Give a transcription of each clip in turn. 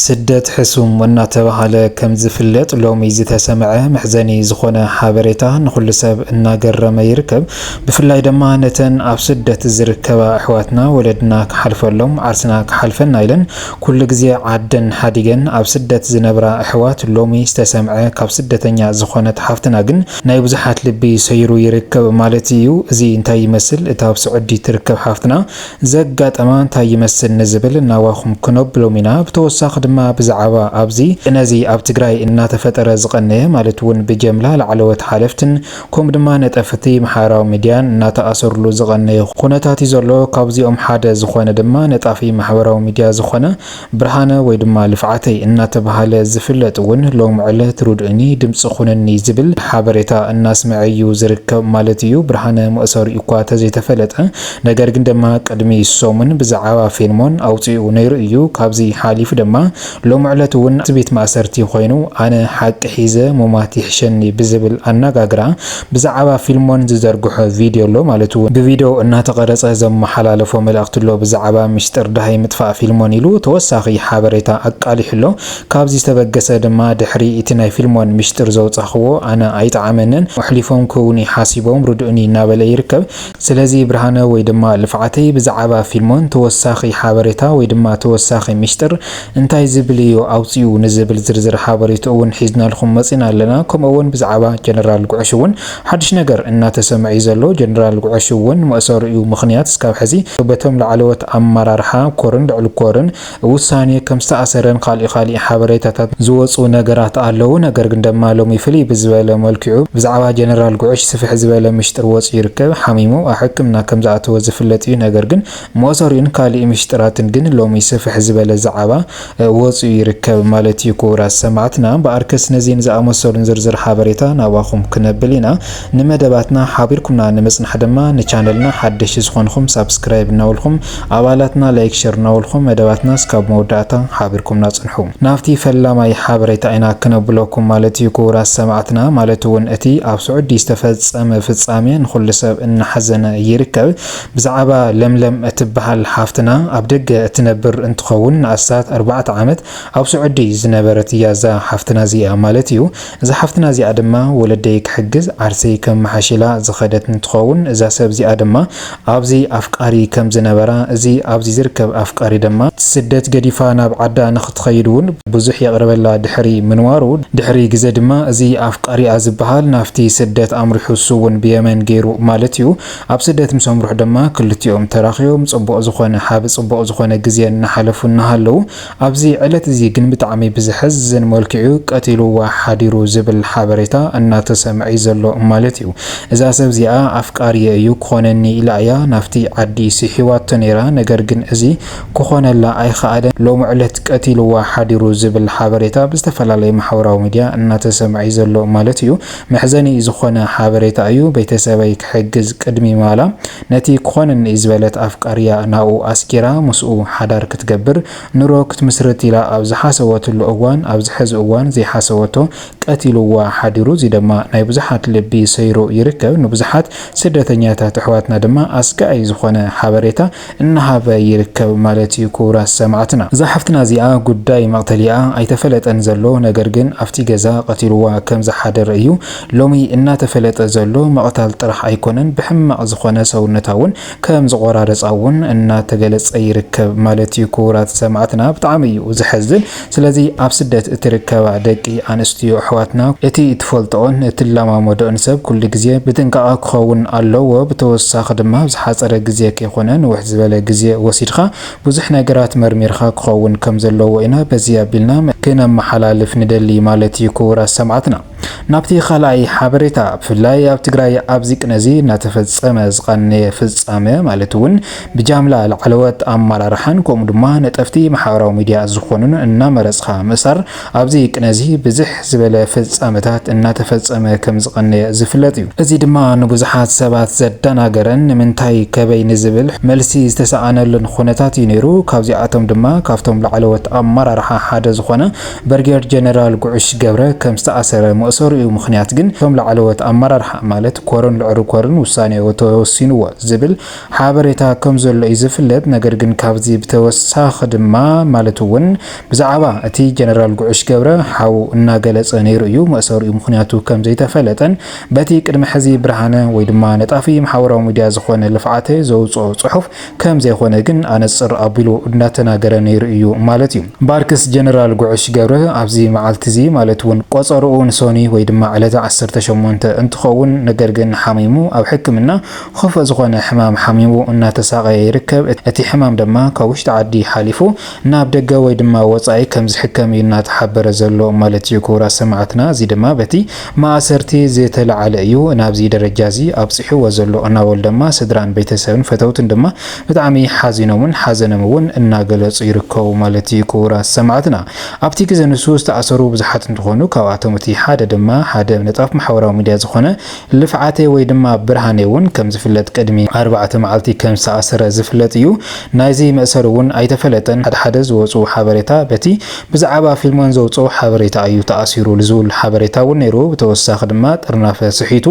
ስደት ሕሱም እናተባህለ ከም ዝፍለጥ ሎሚ ዝተሰምዐ መሕዘኒ ዝኾነ ሓበሬታ ንኹሉ ሰብ እናገረመ ይርከብ። ብፍላይ ድማ ነተን ኣብ ስደት ዝርከባ ኣሕዋትና፣ ወለድና ክሓልፈሎም ዓርስና ክሓልፈና ኢለን ኩሉ ግዜ ዓደን ሓዲገን ኣብ ስደት ዝነብራ ኣሕዋት፣ ሎሚ ዝተሰምዐ ካብ ስደተኛ ዝኾነት ሓፍትና ግን ናይ ብዙሓት ልቢ ሰይሩ ይርከብ ማለት እዩ። እዚ እንታይ ይመስል? እታ ኣብ ስዑዲ ትርከብ ሓፍትና ዘጋጠማ እንታይ ይመስል ንዝብል ናባኹም ክነብሎም ኢና። ብተወሳኺ ድማ ብዛዕባ ኣብዚ ነዚ ኣብ ትግራይ እናተፈጠረ ዝቐነየ፣ ማለት እውን ብጀምላ ላዕለዎት ሓለፍትን ከምኡ ድማ ነጠፍቲ ማሕበራዊ ሚድያን እናተኣሰርሉ ዝቐነየ ኩነታት እዩ ዘሎ። ካብዚኦም ሓደ ዝኾነ ድማ ነጣፊ ማሕበራዊ ሚድያ ዝኾነ ብርሃነ ወይ ድማ ልፍዓተይ እናተባሃለ ዝፍለጥ እውን ሎሚ ዕለት ርድኡኒ ድምፂ ኩንኒ ዝብል ሓበሬታ እናስምዐ እዩ ዝርከብ ማለት እዩ። ብርሃነ መእሰሪኡ እኳ ተዘይተፈለጠ፣ ነገር ግን ድማ ቅድሚ ሰሙን ብዛዕባ ፊልሞን ኣውፂኡ ነይሩ እዩ። ካብዚ ሓሊፉ ድማ ሎሚ ዕለት እውን ቤት ማእሰርቲ ኮይኑ ኣነ ሓቂ ሒዘ ሙማት ይሕሸኒ ብዝብል ኣነጋግራ ብዛዕባ ፊልሞን ዝዘርግሖ ቪድዮ ኣሎ። ማለት እውን ብቪድዮ እናተቐረፀ ዘመሓላለፎ መልእኽቲ ኣሎ። ብዛዕባ ምሽጥር ደሃይ ምጥፋእ ፊልሞን ኢሉ ተወሳኺ ሓበሬታ ኣቃሊሑ ኣሎ። ካብዚ ዝተበገሰ ድማ ድሕሪ እቲ ናይ ፊልሞን ምሽጥር ዘውፃኽዎ ኣነ ኣይጠዓመንን፣ ኣሕሊፎም ክህቡኒ ሓሲቦም ርድኡኒ እናበለ ይርከብ። ስለዚ ብርሃነ ወይ ድማ ልፍዓተይ ብዛዕባ ፊልሞን ተወሳኺ ሓበሬታ ወይ ድማ ተወሳኺ ምሽጥር እንታይ ዝብል እዩ ኣውፂኡ ንዝብል ዝርዝር ሓበሬታ እውን ሒዝናልኩም መፂና ኣለና። ከምኡ እውን ብዛዕባ ጀነራል ጉዕሽ እውን ሓድሽ ነገር እናተሰምዐ እዩ ዘሎ። ጀነራል ጉዕሽ እውን መእሰሪኡ ምኽንያት እስካብ ሕዚ በቶም ላዕለዎት ኣመራርሓ ኮርን ልዕሊ ኮርን ውሳኔ ከም ዝተኣሰረን ካልእ ካልእ ሓበሬታታት ዝወፁ ነገራት ኣለዉ። ነገር ግን ድማ ሎሚ ፍልይ ብዝበለ መልክዑ ብዛዕባ ጀነራል ጉዕሽ ስፍሕ ዝበለ ምሽጥር ወፂኡ ይርከብ። ሓሚሙ ኣብ ሕክምና ከም ዝኣተወ ዝፍለጥ እዩ። ነገር ግን መእሰሪኡን ካልእ ምሽጥራትን ግን ሎሚ ስፍሕ ዝበለ ዛዕባ ወፂኡ ይርከብ ማለት እዩ። ክቡራት ሰማዕትና፣ እምበኣርከስ ነዚን ዝኣመሰሉን ዝርዝር ሓበሬታ ናባኹም ክነብል ኢና። ንመደባትና ሓቢርኩምና ንምጽናሕ ድማ ንቻነልና ሓደሽቲ ዝኾንኹም ሳብስክራይብ እናበልኩም፣ ኣባላትና ላይክ ሸር እናበልኩም መደባትና እስካብ መወዳእታ ሓቢርኩምና ጽንሑ። ናብቲ ፈላማይ ሓበሬታ ኢና ክነብለኩም ማለት እዩ። ክቡራት ሰማዕትና፣ ማለት እውን እቲ ኣብ ስዑዲ ዝተፈጸመ ፍጻሜ ንኹሉ ሰብ እናሓዘነ ይርከብ። ብዛዕባ ለምለም እትበሃል ሓፍትና ኣብ ደገ እትነብር እንትኸውን ንኣስታት ኣርባዕተ ዓመት ኣብ ስዑዲ ዝነበረት እያ እዛ ሓፍትና እዚኣ ማለት እዩ። እዛ ሓፍትና እዚኣ ድማ ወለደይ ክሕግዝ ዓርሰይ ከመሓሽላ ዝኸደት እንትኸውን እዛ ሰብ እዚኣ ድማ ኣብዚ ኣፍቃሪ ከም ዝነበራ፣ እዚ ኣብዚ ዝርከብ ኣፍቃሪ ድማ ስደት ገዲፋ ናብ ዓዳ ንኽትኸይድ እውን ብዙሕ የቕርበላ ድሕሪ ምንዋሩ፣ ድሕሪ ግዜ ድማ እዚ ኣፍቃሪኣ ዝበሃል ናብቲ ስደት ኣምሪሑ እሱ እውን ብየመን ገይሩ ማለት እዩ። ኣብ ስደት ምስ ኣምርሑ ድማ ክልቲኦም ተራኺቦም ጽቡቕ ዝኾነ ሓብ ጽቡቕ ዝኾነ ግዜ እናሓለፉ እናሃለዉ ኣብዚ ዕለት እዚ ግን ብጣዕሚ ብዘሕዝን መልክዑ ቀቲልዋ ሓዲሩ ዝብል ሓበሬታ እናተሰምዐ እዩ ዘሎ ማለት እዩ። እዛ ሰብ እዚኣ ኣፍቃሪየ እዩ ክኾነኒ ኢላ እያ ናብቲ ዓዲ ስሒባቶ ነይራ። ነገር ግን እዚ ክኾነላ ኣይኸኣለን። ሎሚ ዕለት ቀቲልዋ ሓዲሩ ዝብል ሓበሬታ ብዝተፈላለየ ማሕበራዊ ሚድያ እናተሰምዐ እዩ ዘሎ ማለት እዩ። መሕዘኒ ዝኾነ ሓበሬታ እዩ። ቤተሰበይ ክሕግዝ ቅድሚ ማላ ነቲ ክኾነኒ እዩ ዝበለት ኣፍቃሪያ ናብኡ ኣስጊራ ምስኡ ሓዳር ክትገብር ኑሮ ክትምስርት ኢላ ኣብ ዝሓሰበትሉ እዋን፣ ኣብዚ ሕዚ እዋን ዘይሓሰበቶ ቀቲልዋ ሓዲሩ። እዚ ድማ ናይ ብዙሓት ልቢ ሰይሩ ይርከብ። ንብዙሓት ስደተኛታት ኣሕዋትና ድማ ኣስጋኢ ዝኾነ ሓበሬታ እናሃበ ይርከብ ማለት እዩ። ክቡራት ሰማዕትና፣ እዛ ሓፍትና እዚኣ ጉዳይ መቕተሊኣ ኣይተፈለጠን ዘሎ፣ ነገር ግን ኣብቲ ገዛ ቀቲልዋ ከም ዝሓደረ እዩ ሎሚ እናተፈለጠ ዘሎ። መቕታል ጥራሕ ኣይኮነን፣ ብሕማቕ ዝኾነ ሰውነታ እውን ከም ዝቆራረጻ እውን እናተገለጸ ይርከብ ማለት እዩ። ክቡራት ሰማዕትና፣ ብጣዕሚ እዩ ዘሕዝን። ስለዚ ኣብ ስደት እትርከባ ደቂ ኣንስትዮ ኣሕዋትና፣ እቲ እትፈልጥኦን እትለማመድኦን ሰብ ኩሉ ግዜ ብጥንቃቐ ክኸውን ኣለዎ። ብተወሳኺ ድማ ኣብ ዝሓጸረ ግዜ ከይኮነ ንውሕ ዝበለ ግዜ ወሲድካ ብዙሕ ነገራት መርሚርካ ክኸውን ከም ዘለዎ ኢና በዚ ኣቢልና ክነመሓላልፍ ንደሊ ማለት እዩ። ክቡራት ሰማዕትና፣ ናብቲ ካልኣይ ሓበሬታ፣ ብፍላይ ኣብ ትግራይ ኣብዚ ቅነ እዚ እናተፈጸመ ዝቐነየ ፍጻመ፣ ማለት እውን ብጃምላ ላዕለዎት ኣመራርሓን ከምኡ ድማ ነጠፍቲ ማሕበራዊ ሚድያ ዝኾኑን እናመረጽካ ምእሳር፣ ኣብዚ ቅነ እዚ ብዝሕ ዝበለ ፍጻመታት እናተፈጸመ ከም ዝቐነየ ዝፍለጥ እዩ። እዚ ድማ ንብዙሓት ሰባት ዘደናገረን ንምንታይ ከበይ ንዝብል መልሲ ዝተሰኣነሉን ኩነታት እዩ ነይሩ። ካብዚኣቶም ድማ ካብቶም ላዕለዎት ኣመራርሓ ሓደ ዝኾነ ብርጌድ ጀነራል ጉዕሽ ገብረ ከም ዝተኣሰረ መእሰሩ እዩ። ምኽንያት ግን ከም ላዕለዎት ኣመራርሓ ማለት ኮርን ልዕሪ ኮርን ውሳኔ ተወሲንዎ ዝብል ሓበሬታ ከም ዘሎ እዩ ዝፍለጥ። ነገር ግን ካብዚ ብተወሳኺ ድማ ማለት እውን ብዛዕባ እቲ ጀነራል ጉዕሽ ገብረ ሓው እናገለጸ ነይሩ እዩ። መእሰሪኡ ምኽንያቱ ከም ዘይተፈለጠን በቲ ቅድሚ ሕዚ ብርሃነ ወይ ድማ ነጣፊ ማሕበራዊ ሚድያ ዝኾነ ልፍዓተ ዘውፅኦ ፅሑፍ ከም ዘይኮነ ግን ኣነፅር ኣቢሉ እናተናገረ ነይሩ እዩ ማለት እዩ። ባርክስ ጀነራል ጉዕሽ ገብረ ኣብዚ መዓልቲ እዚ ማለት እውን ቆፀርኡ ንሶኒ ወይ ድማ ዕለተ ዓሰርተ ሸሞንተ እንትኸውን፣ ነገር ግን ሓሚሙ ኣብ ሕክምና ክፉእ ዝኾነ ሕማም ሓሚሙ እናተሳቐየ ይርከብ። እቲ ሕማም ድማ ካብ ውሽጢ ዓዲ ሓሊፉ ናብ ደገ ወይ ድማ ወፃኢ ከም ዝሕከም እዩ እናተሓበረ ዘሎ ማለት እዩ። ክቡራት ሰማዕትና፣ እዚ ድማ በቲ ማእሰርቲ ዝተለዓለ እዩ ናብዚ ደረጃ እዚ ኣብፂሕዎ ዘሎ እናበሉ ድማ ስድራን ቤተሰብን ፈተውትን ድማ ብጣዕሚ ሓዚኖምን ሓዘኖም እውን እናገለፁ ይርከቡ ማለት እዩ። ክቡራት ሰማዕትና፣ ኣብቲ ግዜ ንሱ ዝተኣሰሩ ብዙሓት እንትኾኑ፣ ካብኣቶም እቲ ሓደ ድማ ሓደ ነጣፍ ማሕበራዊ ሚድያ ዝኾነ ልፍዓተ ወይ ድማ ብርሃነ እውን ከም ዝፍለጥ ቅድሚ ኣርባዕተ መዓልቲ ከም ዝተኣሰረ ዝፍለጥ እዩ። ናይዚ መእሰሪ እውን ኣይተፈለጠን። ሓደ ሓደ ዝወፁ ሓበሬታ በቲ ብዛዕባ ፊልሞን ዘውፅኦ ሓበሬታ እዩ ተኣሲሩ ዝብል ሓበሬታ እውን ነይሩ። ብተወሳኺ ድማ ጥርናፈ ስሒቱ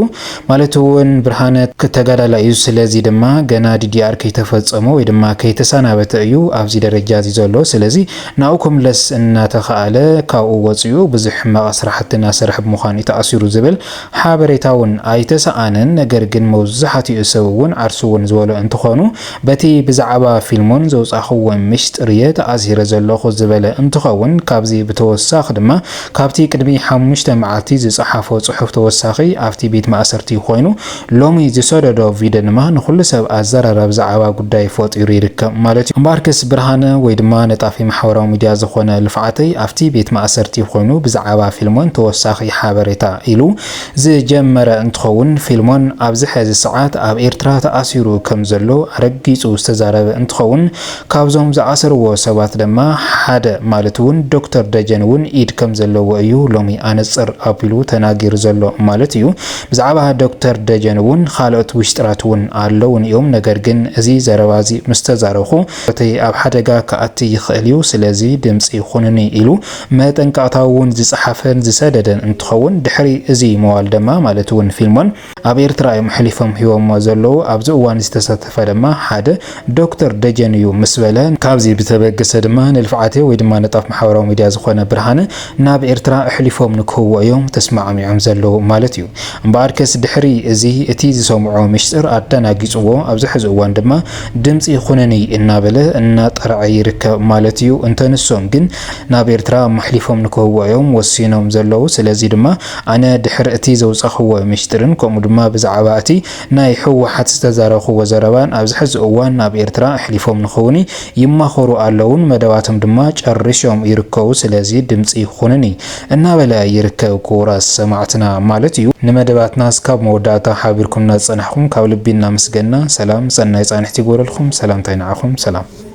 ማለት እውን ብርሃነ ተጋዳላይ እዩ። ስለዚ ድማ ገና ዲዲኣር ከይተፈጸመ ወይ ድማ ከይተሰናበተ እዩ ኣብዚ ደረጃ እዚ ዘሎ። ስለዚ ናብኡ ክምለስ እናተኸኣለ ካብኡ ወፂኡ ብዙሕ ሕማቕ ስራሕቲ እናሰርሐ ብምዃኑ እዩ ተኣሲሩ ዝብል ሓበሬታ እውን ኣይተሰኣነን። ነገር ግን መብዛሕትኡ ሰብ እውን ዓርሱ እውን ዝበሎ እንትኾኑ በቲ ብዛዕባ ፊልሞን ዘውፃእኽዎ ምሽጥር እየ ተኣሲረ ዘለኹ ዝበለ እንትኸውን፣ ካብዚ ብተወሳኺ ድማ ካብቲ ቅድሚ ሓሙሽተ መዓልቲ ዝፀሓፎ ፅሑፍ ተወሳኺ ኣብቲ ቤት ማእሰርቲ ኮይኑ ሎሚ ዝሰደዶ ቪድዮ ድማ ንኹሉ ሰብ ኣዘራራቢ ዛዕባ ጉዳይ ፈጢሩ ይርከብ ማለት እዩ። እምበኣርከስ ብርሃነ ወይ ድማ ነጣፊ ማሕበራዊ ሚድያ ዝኾነ ልፍዓተይ ኣብቲ ቤት ማእሰርቲ ኮይኑ ብዛዕባ ፊልሞን ተወሳኺ ሓበሬታ ኢሉ ዝጀመረ እንትኸውን፣ ፊልሞን ኣብዚ ሕዚ ሰዓት ኣብ ኤርትራ ተኣሲሩ ከም ዘሎ ኣረጊጹ ዝተዛረበ እንትኸውን፣ ካብዞም ዝኣሰርዎ ሰባት ድማ ሓደ ማለት እውን ዶክተር ደጀን እውን ኢድ ከም ዘለዎ እዩ ሎሚ ኣነጽር ኣቢሉ ተናጊሩ ዘሎ ማለት እዩ። ብዛዕባ ዶክተር ደጀን እውን ካልኦት ውሽጥራት እውን ኣለውን እዮም። ነገር ግን እዚ ዘረባ እዚ ምስ ተዛረብኹ፣ እቲ ኣብ ሓደጋ ክኣቲ ይኽእል እዩ፣ ስለዚ ድምጺ ይኹንኒ ኢሉ መጠንቀቕታ እውን ዝጸሓፈን ዝሰደደን እንትኸውን፣ ድሕሪ እዚ ምዋል ድማ ማለት እውን ፊልሞን ኣብ ኤርትራ እዮም ኣሕሊፎም ሂቦሞ ዘለዉ። ኣብዚ እዋን ዝተሳተፈ ድማ ሓደ ዶክተር ደጀን እዩ ምስ በለ፣ ካብዚ ብተበገሰ ድማ ንልፍዓተ ወይ ድማ ነጣፍ ማሕበራዊ ሚድያ ዝኾነ ብርሃነ ናብ ኤርትራ ኣሕሊፎም ንክህብዎ እዮም ተስማዕሚዖም ዘለዉ ማለት እዩ። እምበኣርከስ ድሕሪ እዚ እቲ ዝሰምዖ ምሽጥር ኣደናጊጽዎ፣ ኣብዚ ሕዚ እዋን ድማ ድምጺ ኩነኒ እናበለ እናጠርዐ ይርከብ ማለት እዩ። እንተ ንሶም ግን ናብ ኤርትራ ኣሕሊፎም ንክህብዎ እዮም ወሲኖም ዘለዉ። ስለዚ ድማ ኣነ ድሕሪ እቲ ዘውጻኽዎ ምሽጥርን ከምኡ ድማ ብዛዕባ እቲ ናይ ህወሓት ዝተዛረብኽዎ ዘረባን ኣብዚ ሕዚ እዋን ናብ ኤርትራ ኣሕሊፎም ንክህቡኒ ይማኸሩ ኣለውን። መደባቶም ድማ ጨሪሾም ይርከቡ። ስለዚ ድምጺ ኩኑኒ እናበለ ይርከብ። ክቡራት ሰማዕትና ማለት እዩ። ንመደባትና እስካብ መወዳእታ ሓቢርኩምና ዝጸናሕኩም ካብ ልቢ እናመስገና፣ ሰላም ሰናይ ጻንሕቲ ይግበረልኩም። ሰላምታይ ንዓኹም። ሰላም።